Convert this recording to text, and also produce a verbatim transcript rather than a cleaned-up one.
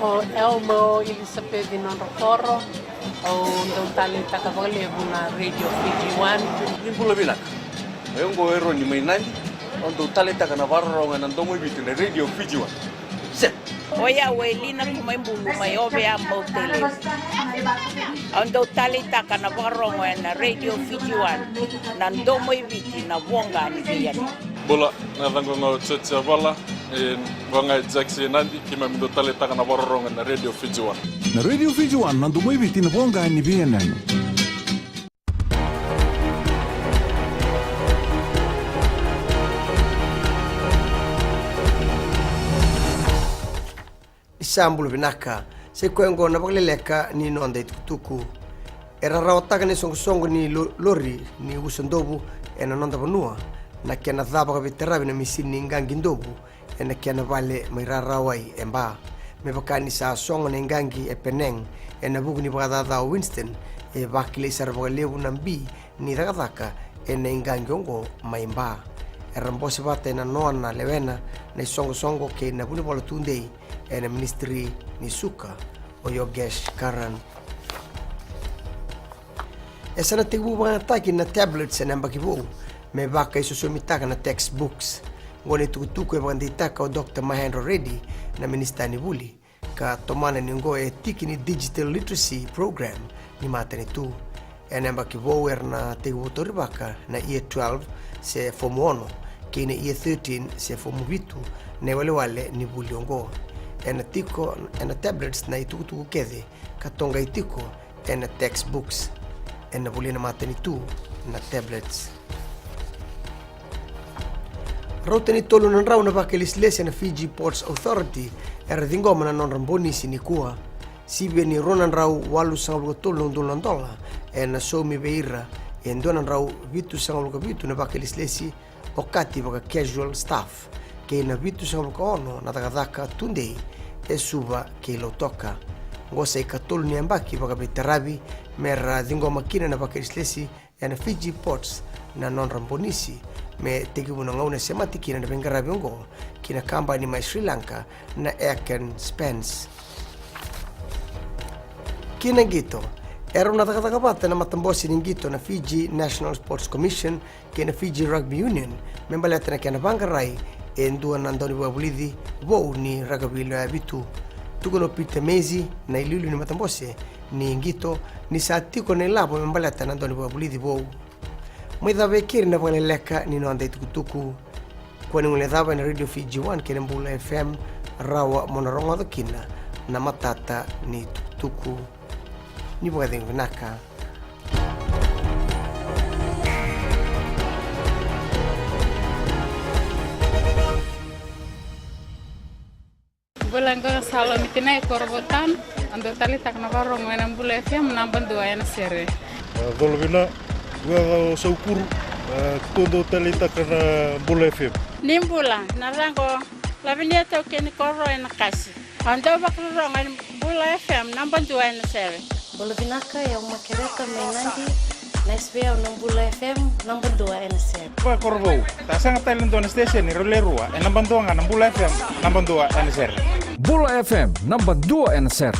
O Elmo Elisapeci Nodrokoro, au dau taleitaka vakalevu na Radio Fiji One. Ni bula vinaka. O yau oqo o Eroni mai Nadi, au dau taleitaka na vakarorogo ena domo i Viti na Radio Fiji One. Set. O yau o Elina Kumaibulu mai Ovea, Mautalevu. Au dau taleitaka na vakarorogo ena Radio Fiji One, na domo i Viti, na voqa ni veiyanuyanu. Bula, na yacaqu ga o George Avala, e, vaka ga e Jackson Nadi, keimami dau taleitaka na vakarorogo ena Radio Fiji One. Na Radio Fiji One, na domo i Viti, na voqa ni veiyanuyanu. Ni sa bula vinaka. Sa i koya oqo na vakaleleka ni noda itukutuku. E rarawataka na isoqosoqo ni lo-, lori ni usa dovu ena noda vanua na kena ca vakaveitaravi na misini ni qaqi dovu ena kena vale mai Rarawai e Ba. Me vaka ni sa sogo na iqaqi e Penang ena vuku ni vakacaca o Winston, e vakilai sara vakalevu na bi ni cakacaka ena iqaqi oqo mai Ba. Era bose vata ena nona lewena na isoqosoqo kei na vunivola tudei ena ministry ni suka, o Yogesh Karan. E sa na tekivu vakayagataki na tablets ena yabaki vou me vakaisosomitaka na textbooks. Oqo na itukutuku e vakadeitaka o Doctor Mahendra Reddy, na minisita ni vuli, ka tomana ni oqo e tiki ni Digital Literacy Program ni matanitu. Ena yabaki vou era na tekivu taurivaka na Year twelve se fomu ono kei na Year thirteen se fomu vitu na iwalewale ni vuli oqo. Ena tiko ena tablets na itukutuku kece ka toqai tiko ena textbooks. Ena volia na matanitu na tablets. Rauta ni tolu na drau na vakailesilesi ena Fiji Ports Authority era ciqoma na nodra bonisi nikua. Sivia ni rua na drau walusagavulu ka tolu na udolu na dola ena saumi vei ira e dua na drau vitusagavulu ka vitu na vakailesilesi, okati vaka casual staff, kei na vitusagavulu ka ono na cakacaka tudei e Suva kei Lautoka. Oqo sa i katolu ni yabaki vakaveitaravi me ra ciqoma kina na vakailesilesi ena Fiji Ports na nodra bonisi, me tekivu na gauna e semati kina na veiqaravi oqo ki na kabani mai Sri Lanka na Aken Spence. Ki na qito, erau na cakacaka vata na matabose ni qito na Fiji National Sports Commission kei na Fiji Rugby Union me baleta na kena vaqarai e dua na daunivakavulici vou ni rakavi lewe vitu. Tukuna o Peter Maisie, na iliuliu ni matabose ni qito, ni sa tiko na ilavo me baleta na daunivakavulici vou. Mai cava e keri na vakaleleka ni noda itukutuku. Kua ni guilecava ena Radio Fiji One kei na Bula F M, rawa mo na rogoca kina na matata ni tukutuku. Ni vakacegu vinaka. Bula, qo na Salomi Tinai, Korovou Town. Au dau taleitaka na vakarorogo ena Bula F M, naba dua ena sere. E, colo vina, vua o Saukuru, e, tou dau taleitaka na Bula F M. Ni bula, na yacaqu o Lavinia Taukei ni Koro ena Kasi. Au dau vakarorogo ena Bula F M, naba dua ena sere. Bula vinaka, o yau Makereta mai Nadi, na S V O na Bula F M, naba dua ena sere. Vakakorovou, sa sega tale ni dua na station e rau le rua, e naba dua ga na Bula F M, naba dua ena sere. Bula F M, naba dua ena sere.